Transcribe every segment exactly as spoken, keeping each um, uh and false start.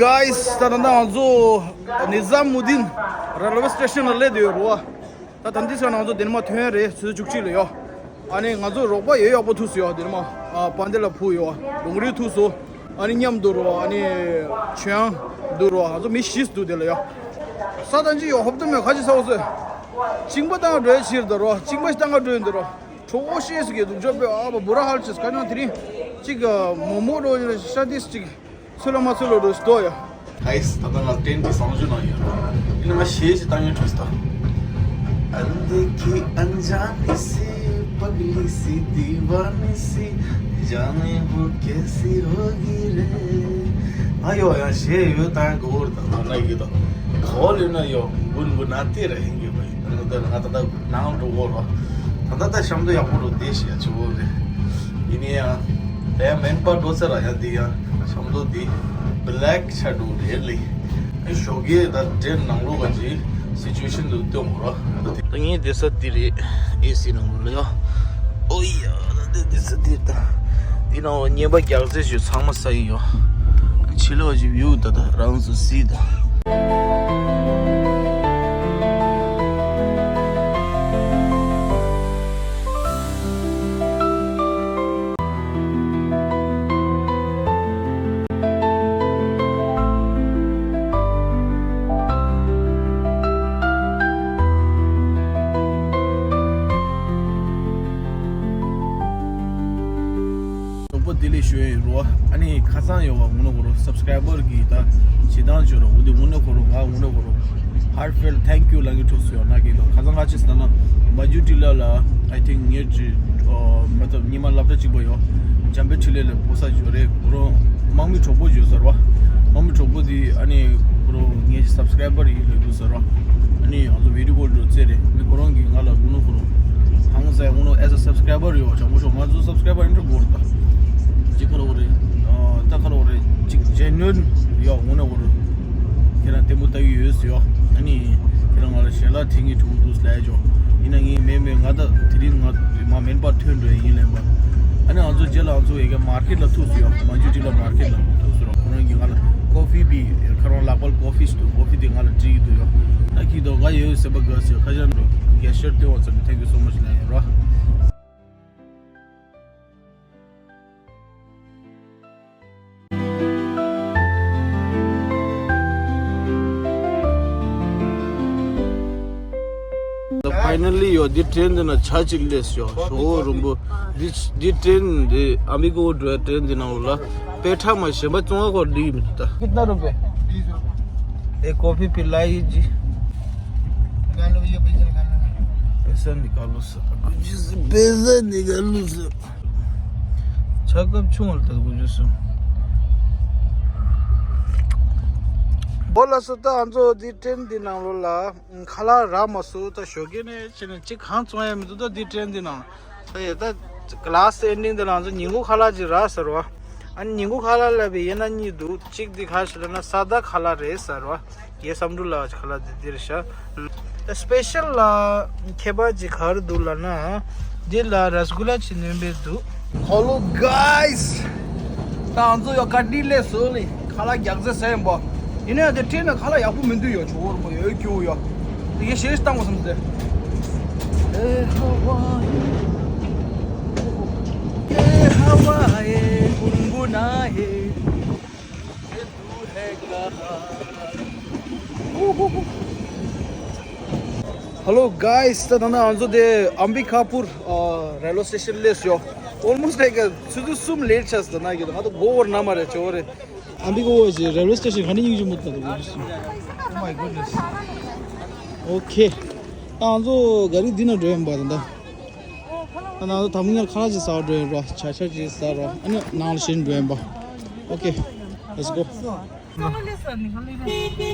Guys, ད་ད་ད་ང་ཚོ་ནི་ཛམ་མུ་དིན་རེལ་ཝེ་སི་ཊེ་ཤན་ལ་སླེབས་བསྡད་ཡོད་རེད་བ། ད་ད་འདི་ས་ང་ཚོ་དེ་ནས་མར་ཐོན་ཡ་རེད། ཆུ་ཚོད་བཅུ་གཅིག་ལ་ཡོད། ཨ་ནི་ང་ཚོ་རོགས་པ་ཡོད་ཡག་པོ་ཐུག་སོང་ཡོད། དེ་ནས་མར་ཨ་པན་དེ་ལ་ཕུ་ཡོད། ལུང་རིགས་ཐུག་སོང་། ཨ་ནི་མཉམ་དུ་རོ། ཨ་ནི་ཆོས་དབྱངས་འདུག་རོ། ང་ཚོ་མི་བཞི་འདུག་དེ་ལ་ཡོད། ས་ཐམས་ཅད་ཡོད། ཧོབ་ཏེ་མེད་ཁ་ཅིག་ས་འོ་ཟེར། གཅིན་པ་བཏང་འགྲོ་ཡ་ཕྱིར་དུ་རོ། གཅིན་པ་ཞིག་བཏང་ག་འགྲོ་ཡིན་དུ་རོ། གྲོད་ཁོག་བཤལ་སུ་གི་འདུག་ཅོ་པེ་ཨ་བ་བུ་ར་ཧལ་ཆེས་ཁ་ཅང་དེ་རིང་གཅིག་མོ་མོ་རོ་ཤ་ཏིས་གཅིག་ཚོད་ལ་མ་ཚོད་ལ་རོ་ཞིག་དོ་ཡ། ཨའི་སི་ད་ལྟ་ང་ཏྲེན་གྱི་བཟང་སྤྱོད་ནང་ཡོད་རེད། ཡིན་ན་ང་གཞས་ཅིག་བཏང་ཡོད་འགྲོ་སི་ད། अंधे की अनजानी सी पगली सी दीवानी सी जाने वो कैसी होगी रे। ང་ཡོ་ཡང་གཞས་ཡོད་བཏང་གི་འོར་དང་ང་ན་གི་དང་གོ་ལེ་ན་ཡོ་गुनगुनाते रहेंगे भाई། ང་ད་ང་ད་ད་ནང་འགྲོ་འོར་བ། ད་ད་ད་ཤམ་དུ་ཡག་པོ་འགྲོ་བསྡད་ཤི་ཡ་ཆུ་འོར་རེད། ཡིན་ནའི་ཡང་། དེ་ཡང་མེན་པར་འགྲོ་ཚེ་ར་ཡང་འདི་ཡང་ཤམ་དུ་འདི་བྷེ་ལེག་ཆ་འགྲོ་རེད་ལེ། ཨེ་ཞོགས་ཀས་ད་ཏྲེན་ནང་ལོགས་ག་ཅི་སི་ཅུ་ཨེ་ཤན་དུ་སྟོན་དགོས་ར། ད་ངའི་བསྡད་ས་འདི་རེད། ཨེ་སི་ནང་ལོགས་ལ་ཡ། ཨོ་ཡ་ད་འདི་བསྡད་ས་འདི་རེད་ད། འདི་ནང་ལ་བརྙན་པ་རྒྱག་རྩེ་ཞུ་ཚང་མ་ས་ཡིན་ཡོ། ཕྱི་ལོགས་ཀྱི་བིའུ་ད་ད་རང་ཚོ་སི་ད། ལོག་པ་དེ་ལས་ཞུ་ཡ་ཡིན་རོ། ཨ་ནི་ཁ་སང་ཡོད་བ་ངུ་ན་གོ་རོ། སབ་སི་ཀ་རའི་བར་གི་ད་བྱེད་སྟངས་བྱོས་རོ། འོ་དེ་ངུ་ན་གོ་རོ། ང་ངུ་ན་གོ་རོ། Heartfelt thank you ལ་ངི་ཐུགས་སུ་ཡོད་ན་གི་དོ། ཁ་སང་ཁ་ཅིག་ཟེར་ན་མ་ཇུ་ཊི་ལ་ལ་I think ངེད་ཀྱི་ཨོ་མ་ཐབས་ཉི་མ་སློབ་གྲྭ་གཅིག་པ་ཡོད། འཇམ་དཔལ་འཕྲིན་ལས་ལ་ཕོ་ས་བྱོས་རེད་གོ་རོ། དམག་མི་གྲོགས་པོ་བྱོས་ཟེར་བ། དམག་མི་གྲོགས་པོ་དེ་ཨ་ནི་གོ་རོ་ངེད་ཀྱི་སབ་སི་ཀ་རའི་བར་ཡིན་ལ་ཡོད་ཟེར་བ། ཨ་ནི་ང་ཚོ་བི་ཌི་ཡོ་ཀོལ་འགྲོ་ཚེ་རེད། ཨ་ནི་ཁོ་རང་གིས་ང་ལ་ངུ་ན་གོ་རོ། ཧང་ཟེར་ངུ་ན་as a subscriber ཡོད་བྱང་པོ་ཤོག་ང་ཚོ་སབ་སི་ཀ་རའི་བར་ཡིན་འགྲོ་གོ་རོ་ད། ཅིག་ཁ་ལོ་རེད། ད་ཁ་ལོ་རེད། ཅིག་ཇེ་ནུན་ཡོད་ངུ་ན་གོ་རོ། ཁྱེད་རང་ལྟད་མོ་ལྟ་གི་ཡོད་ཟེར་ཡོད། ཨ་ནི་ཁྱེད་རང་ང་ལ་ཞལ་ལག་འཐེན་གི་འགྲོ་གི་འདུག་ལབ་ཡ་ཅོ། ཡིན་ན་ངས་མེད་མེད་ང་ད་དེ་རིང་ང་མ་མེན་པར་ཐོན་འགྲོ་ཡ་ཡིན་ལབ་པ། ཨ་ནི་ང་ཚོ་རྗེས་ལ་ང་ཚོ་ཡ་གི་མར་ཀེཊ་ལ་ཐུག་སོང་ཡ། མ་ཇུ་ཊི་ལ་མར་ཀེཊ་ལ་ཐུག་སོང་ར། ཁོ་རང་གིས་ང་ལ་ཀོ་ཕི་བི་ཁ་རོང་ལག་པར་ཀོ་ཕི་ཞིག་འདུག་ཀོ་ཕི་དེ་ང་ལ་སྤྲད་ཀྱི་འདུག་ཡ། ད་ཁྱེད་དོ་ང་ཡོད་ཟེར་བ་དགའ་ཟེར་ཁ་ཤར་འགྲོ་རྒྱལ་ཤར་ལྟེ་བ་ཚོ་ནས་thank you so much ལབ་ཡ་ར། Finally ཡོ། འདི་ཏྲེན་འདི་ན་ཆ་གཅིག་སླེབས་ཡོ། ཞོ་རུམ་བུ། འདི་འདི་ཏྲེན་འདི་ཨ་མི་གོ་འགྲོ་ཡ་ཏྲེན་འདི་ནང་ལ་དཔེ་ཁྲ་མ་གཞན་པ་བཙོང་བ་ཁོ་འདི་མི་འདུག་ད། कितना रुपए? बीस रुपए। एक कॉफी पिलाई जी। निकालो भैया, पैसे निकालो। पैसा निकालो सर। पैसा निकालो सर। ཆ་སྐབས་ཆུང་བ་ལ་ད་དགོས་རྒྱུ་སོང་། འོ་ལགས་སོ། ད་ང་ཚོ་འདི་ཏྲེན་འདི་ནང་ལོགས་ལ་ཁ་ལག་རག་མ་སོང་། ད་ཞོགས་ཀས་ནས་ཕྱིན་ནས་གཅིག་གང་བཙོང་ཡ་མི་འདུག་ད་འདི་ཏྲེན་འདི་ནང་ད་ཡ་ད་ལཱ་སི་ཊི་ཨེན་ཌིང་འདི་ལ་ང་ཚོ་ཉིན་གུང་ཁ་ལག་ཅིག་རག་ཟེར་བ། ཨ་ནི་ཉིན་གུང་ཁ་ལག་ལབ་པའི་ཡིན་ན་གཉིས་འདུག་གཅིག་འདི་ག་ཞིག་ལབ་ན་ས་དཱ་ཁ་ལག་རེད་ཟེར་བ། ངའི་བསམ་འགྲུབ་ལ་ཁ་ལག་དེ་འདིར་བཞག་ད་སི་པེ་ཤལ་ལ་ཁྱད་པར་ཅིག་ག་རེ་འདུག་ལབ་ན། འདི་ལ་ར་སི་གུ་ལ་ཅིག་སྣོན་པའི་འདུག Hello guys. ད་ང་ཚོ་ཡོ་ཀ་ཌི་ལས་སོ་ལི་ཁ་ལག་རྒྱག་རྩེ་ཟེར་ཡིན་པ། ཡིན་ན་ཡང་དེ་ཁྲིད་ན་ཁ་ལག་ཡག་པོ་མི་འདུག་ཡོ། ཆུ་བོར་པོ་ཡོ་ཁྱུ་ཡོ། དེ་གའི་གཞས་ཤིག་བཏང་དགོས་བསམ་སྟེ། ए हवाए, ए हवाए गुनगुनाए। Hello guys, ད་ད་ང་ཚོ་དེ་ཨམ་བི་ཁ་པུར་རེལ་ཝེ་སི་ཊེ་ཤན་སླེབས་ཡོད། Almost like ཆུ་ཚོད་གསུམ་ལེཊ་ཆགས་སོང་ད་ན་གི། ང་ཚོ་མགོ་བོར་ན་མ་རེད་ཆོ་རེད། ཨམ་བི་ཁ་པུར་གྱི་རེལ་ཝེ་སི་ཊེ་ཤན་ག་ནས་སྙིང་རྗེ་མོ་ད་ད་གི། Oh my goodness. Okay. ད་ང་ཚོ་ག་རི་འདི་ན་འགྲོ་ཡིན་པ་ད་ད། ཨ་ན་ད་མི་ཉལ་ཁ་ལག་ཅིག་ཟ་བར་འགྲོ་ཡིན་རོ། ཆ་ཆ་ཅིག་ཟ་རོ། ཨ་ནི་ནང་ལ་ཤིན་འགྲོ་ཡིན་པ། Okay, let's go.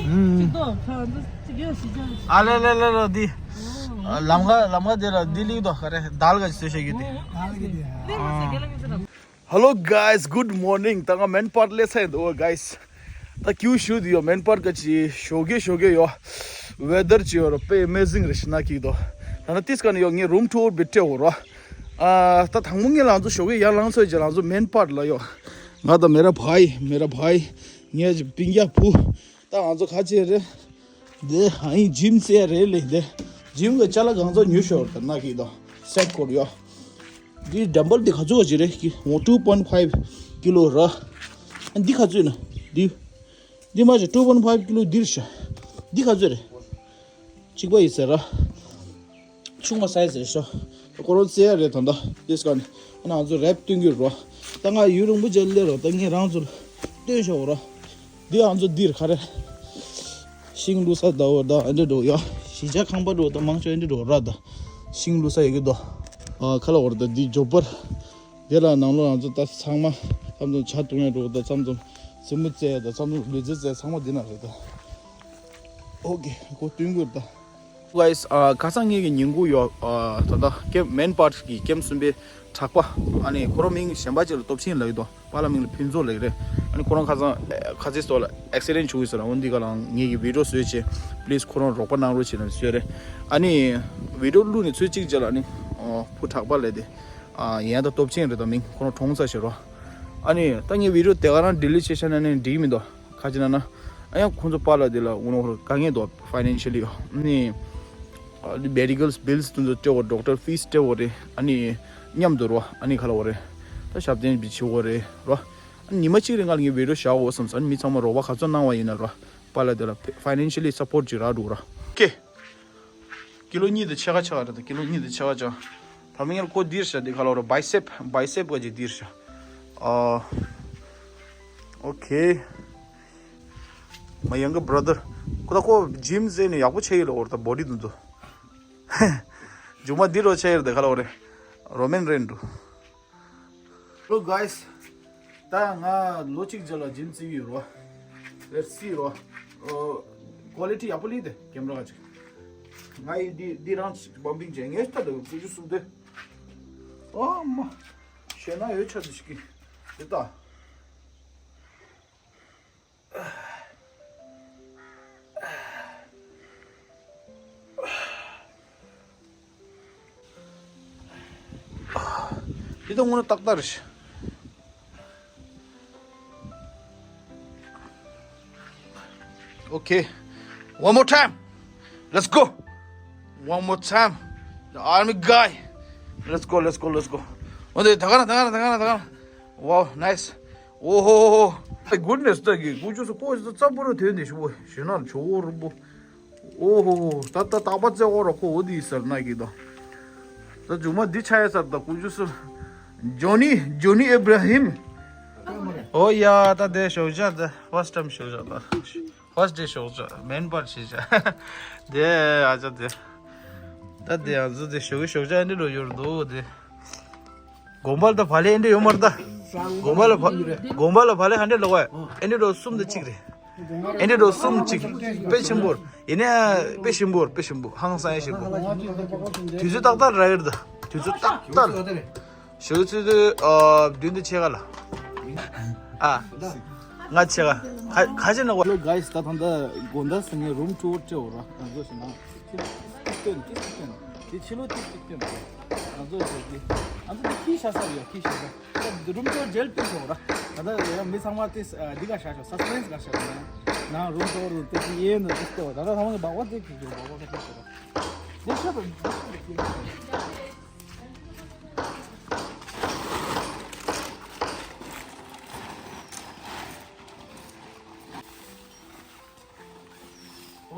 ཨ་ལེ་ལེ་ལེ་ལེ་འདི། ལམ་ཁ་ལམ་ཁ་དེ་ལ་འདི་ལིག་དོ་ག་རེ་དལ་ག་ཅིག་བཟོས་བཞག་གི་འདི། Hello guys, good morning. ད་ང་མེན་པར་སླེབས་ཚར་ཡིན་འདུག་guys. ད་ཁྱིའུ་ཤུ་དུ་ཡོ། མེན་པར་ག་ཅི་ཞོགས་ཀས་ཞོགས་ཀས་ཡོ། ཝེ་དར་ཅི་ཡོ་རོ་དཔེ་ཨེ་མེ་ཟིང་རེད་ཤི་ན་ཀི་དོ། ད་ན་ཏིས་ཀ་ནི་ཡོ་ངས་རུམ་ཊུར་བི་ཏྲེ་འོ་རོ། ཨ་ད་དང་མོ་ངས་ལང་ཚོ་ཞོགས་ཀས་ཡར་ལངས་ཚོད་ཅི་ལང་ཚོ་མེན་པར་ལ་ཡོ། ང་ད་མེ་ར་བྷའི་མེ་ར་བྷའི། ངས་སྤུན་ཀྱག་བུ། ད་ང་ཚོ་ཁ་ཆེ་རེད། འདི་ཨ་ཡིན་ཇིམ་ཟེར་རེད་ལེ། འདི་ཇིམ་གི་ཅ་ལག་གང་ཚོ་ཉོས་ཤོར་ད་ན་གི་དོ་སེ་ཊི་སྐོར་ཡོད། འདི་ཌམ་བལ་འདི་ག་ཚོད་ཅིག་རེད་ཀི་འོ་two point five kilo ར། འདི་ག་ཚོད་ན། འདི་འདི་མ་ཅིག་two point five kilo འདིར་ཤ། འདི་ག་ཚོད་རེད། གཅིག་པ་ཡིན་ཟེར་ར། ཆུང་བ་སའི་ཟེར་ཤོ། ཁོ་རང་བཙལ་ཡ་རེད་ད་ལྟ་དེ་སྐབས་ནས་ང་ཚོ་རེབ་སྟོན་གྱི་རོ། ད་ང་ཡུན་རིང་པོ་ཅིག་སླེབས་རོ། ད་ངས་རང་ཚོར་སྟོན་ཤོག་རོ། འདི་ང་ཚོ་འདིར་ག་རེ། ཤིང་བླུག་ས་ད་འོ་ད་ཨ་འདྲ་འགྲོ་ཡ། གཞིས་ཆགས་ཁང་པ་འགྲོ་ད་མང་ཆེ་ཨ་འདྲ་འགྲོ་ར་ད། ཤིང་བླུག་ས་ཡོད་ཀྱི་དོ། ཨ་ཁ་ལ་འོར་ད་འདི་ཇོ་པར། དེ་ལ་ནང་ལོགས་ང་ཚོ་ད་ཚང་མ་མཚམས་མཚམས་ཇ་བཏུང་ཡ་འགྲོ་ད་མཚམས་མཚམས་རྩེད་མོ་རྩེ་ཡ་ད་མཚམས་མཚམས་ལུས་རྩལ་རྩེ་ཚང་མ་འདི་ན་རེད་ད། ཨོ་ཀེ་ཁོ་སྟོན་གྱི་ད། Guys, ཨ་ཁ་སང་ངེད་ཀྱི་ཉིན་གུང་ཡོད། ཨ་ད་ལྟ་ཀེམ་མེན་པཱར་གྱི་ཀེམ་གསུམ་པའི་གྲགས་པ། ཨ་ནི་ཁོ་རང་མིང་གཞན་པ་ཅིག་ལ་སྟོབས་ཆེན་ལབ་ཀྱི་འདུག་པཱ་ལགས་མིང་ལ་ཕུན་ཚོགས་ལབ་ཀྱི་རེད། ཨ་ནི་ཁོ་རང་ཁ་སང་ཨ་ཁ་ཚིག་སོགས་ལ་ཨེག་སི་ཌེན་ཊི་བྱུང་ཡོད་ཟེར་ལ། འོ་འདི་ག་ལ་ངེད་ཀྱི་བི་ཌི་ཡོ་བཟོས་བྱས་པི་ལི་སི་ཁོ་རང་རོགས་པ་གནང་རོགས་བྱེད་ལབ་བཟོས་རེད། ཨ་ནི་བི་ཌི་ཡོ་བླུགས་ནས་ཚོད་གཅིག་རྗེས་ལ་ཨ་ནི་ཨོ་བུ་གྲགས་པ་ལབ་དེ་ཨ་ཡན་ད་སྟོབས་ཆེན་རེད་ད། མིང་ཁོ་རང་གྲོངས་ཚར་ཞེས་རོ། ཨ་ནི་ད་ངའི་བི་ཌི་ཡོ་དེ་ག་རང་ཌི་ལིཊ་བྱས་ཤག་ན་ནི་འགྲིག་མི་འདུག་ཁ་ཅིག་ན་ན། ཨ་ཡང་ཁོང་ཚོ་པཱ་ལགས་དེ་ལ་དངོས་གནས་དཀའ་ངལ་འདུག་ཕའི་ནན་ཤལ་ལི་ཡོ། ནི་ཨ་ནི་མེ་ཌི་ཀལ་བིལ་སི་དེ་ཚོ་སྤྲད་དགོས། ཌོག་ཊར་ཕི་སི་སྤྲད་དགོས་རེད། ཨ་ནི་མཉམ་དུ་རོ། ཨ་ནི་ག་ལ་འོ་རེད། ད་ཞབས་བརྟན་བྱེད་དགོས་རེད་རོ། ཨ་ནི་ཉི་མ་གཅིག་རིང་ང་ལ་ངའི་བི་ཌི་ཡོ་བཞག་དགོས་བསམ་སོང་། ཨ་ནི་མི་ཚང་མ་རོགས་པ་ག་ཚོད་གནང་བ་ཡིན་ན་རོ། པཱ་ལགས་དེ་ལ་ཕའི་ནན་ཤལ་ལི་སབ་པོར་ཊི་ཅིག་རག་འགྲོ་རོ། ཨོ་ཀེ། ཀི་ལོ་གཉིས་དང་ཕྱེད་ཀ་ཆགས་རེད་ད། ཀི་ལོ་གཉིས་དང་ཕྱེད་ཀ་ཆགས། ད་མི་ངན་ཁོ་འདིར་བཞག་འདི་ག་ལ་རོ། བའི་སེབ་བའི་སེབ་ག་ཅིག་འདིར་བཞག་ཨ། ཨོ་ཁེ། མ་ཡང་གི་བྷ་ར་དར། ཁོ་ད་ཁོ་ཇིམ་ཟེར་ནས་ཡག་པོ་བྱས་ཡོད་ལ་འོར་ད་བོ་ཌི་དུ་འདུག་མཇུག་མ་འདི་རོ་བྱས་ཡོད་ད་ག་ལ་འོ་རེད། རོ་མན་རེན་འགྲོ། Hello guys. ད་ང་ལོ་གཅིག་རྗེས་ལ་ཇིམ་བརྩི་གི་ཡོད་རོ། Let's see རོ། ཨོ། ཀོ་ལི་ཊི་ཡག་པོ་ལི་དེ་ཀེམ་ར་ཅིག་ང་ཡི་འདི་འདི་རང་ཅིག་བམ་པིང་བྱས་ངས་ལྟ་དུ་ཀུ་ཅུ་སུབ་དེ། ཨ་མ། ཞེ་ན་ཡོད་ཆ་དུ་ཞིག་གི་དེ་ལྟ། འདི་ད་དངོས་གནས་ཏག་ཏག་རེད། Okay. One more time. Let's go. One more time. The army guy. Let's go, let's go, let's go. འོ་དེ་ད་ག་ན་ད་ག་ན་ད་ག་ན་ད་ག་ན། Wow, nice. Oh, oh, oh. My goodness, ད་གི་ཀུ་ཅུ་སུ་ཀོ་ཙ་པོ་རུ་དེ་ནས་ཞུ་བ་ཞུ་ན་ཇོ་བོ་རུ་བོ། ཨོ་ཧོ་ཧོ། ད་ད་རྟག་པ་རྩེ་འོ་རོ་ཁོ་འོ་དི་སར་ན་གི་དོ། ད་མཇུག་མ་འདི་ཆ་ཡ་སར་ད་ཀུ་ཅུ་སུ། ཇོ་ནི་ཇོ་ནི་ཨེ་བྷ་ར་ཧིམ། ཨོ་ཡ་ད་དེ་ཞོགས་ཇ་ད་first time ཞོགས་ཇ་ད། First day ཞོགས་ཇ་མེན་པར་ཞི་ཇ། དེ་ཨ་ཅག་དེ། ད་དེ་ཨ་ཟུ་དེ་ཞོགས་ཞོགས་ཇ་འདི་རོ་ཡོར་དོ་དེ། དགོན་པ་ལ་ད་བ་ལེ་ཨེ་འདྲ་ཡོད་མ་རེད་ད། དགོན་པ་ལ་བ་དགོན་པ་ལ་བ་ལེ་ཧ་འདྲ་ལོག་བས། ཨེ་འདྲ་རོ་གསུམ་དང་གཅིག་རེད། ཨེ་འདྲ་རོ་གསུམ་གཅིག་རེད། དཔེ་ཆེན་པོར་ཡིན་ནའི་དཔེ་ཞིམ་པོར་དཔེ་ཞིམ་པོ་ཧང་སང་ཡ་ཞིམ་པོ། དུས་ཚོད་ཏག་ཏག་རག་ཡོད་རེད་ད། དུས་ཚོད་ཏག་ཏག་ཞོགས་ཚོད་དུ་ཨ་བདུན་དང་ཕྱེད་ཀ་ལ། ཨ། ང་ཕྱེད་ཀ་ཁ་ཁ་ཆེ་ན་བ། Hello guys. ད་ད་ལྟ་དགོང་དག་སང་ངས་རུམ་ཊུར་སྤྲད་འོ་ར་ང་ཚོ་ཞིག་ན། ཏིག་ཏོན་ཏིག་ཏོན། དེ་ཕྱི་ལོ་ཏིག་ཏིག་ཏོན། ང་ཚོ་ཞོགས་ཀྱི་ང་ཚོ་དེ་ཁྱི་ཤ་ས་ཡོད་ཁྱི་ཤ་ས། ད་རུམ་ཊུར་ཇེལ་སྤྲད་འོ་ར། ད་ལྟ་ཡང་མི་ཚང་མ་ཏིག་འདི་ག་ཤ་ཤ་སས་པེན་སི་ག་ཤ་ན། ན་རུམ་ཊུར་དེ་ཅི་ཡེ་ནི་ཏིག་ཏོ་ད་ལྟ་ཚང་མ་གི་སྦག་སྦག་ཏིག་ཁྱི་ཤ་སྦག་སྦག་ཏིག་ཏོ་ར། དེ་ཤ་ད།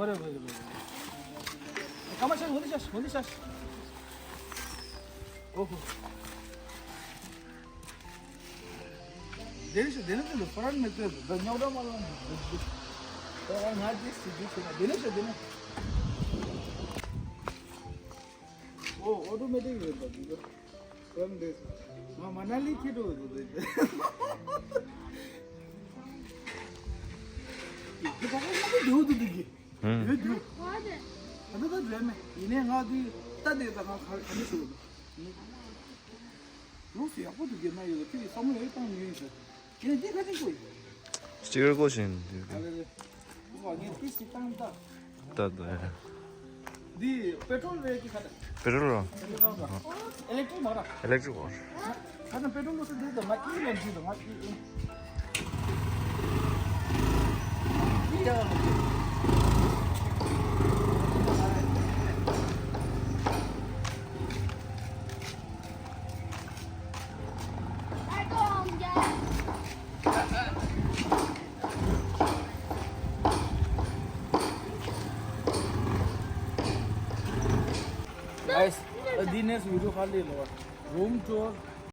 What are we doing? Come on, hold this, hold this. Oh. There is a dinner in the front, the Nyauda Malam. There is a dinner. Oh, automatic. Seven days. ང་མ་ན་ལི་ཁྱེད་འགྲོ་འདུག་དེ། དེ་ག་པར་ང་འདུག་འདུག་འདུག་གི། ཡོད་འདུག་ད་ལྟ་ད་འདྲ་མེད། ཡིན་ནའི་ང་དེ་ལྟ་དེ་ད་ང་ག་ག་ནས་ཤོར་འདུག་ལུགས་སུ་ཡག་པོ་འདུག་གི་ན་ཡོད་ཁྱེད་ཀྱི་བསམ་བློ་ཡོད་བཏང་མྱོང་ཡིན་ཟེར། ཡིན་ནའི་འདི་ག་ཅིག་དགོས་ཡིན། སི་ཊི་ཀར་བཀོད་བཞིན་འདུག་གི། ཨ་ལེ་ལེ། ང་ངས་ཏིས་ཅིག་བཏང་ད། ད་ད། འདི་པེ་ཊྲོལ་རེད་ཀྱི་ཁ་ད། པེ་ཊྲོལ་རོ། པེ་ཊྲོལ་རོ། ཨེ་ལེག་ཊྲིག་མ་ར། ཨེ་ལེག་ཊྲིག་རོ། ཁ་ད་པེ་ཊྲོལ་ལོ་སི་འདི་ད་ང་ཨི་ལེན་འདི་ད་ང་ཨི་ཨི། Guys, uh, the next video hardly lower. Room tour.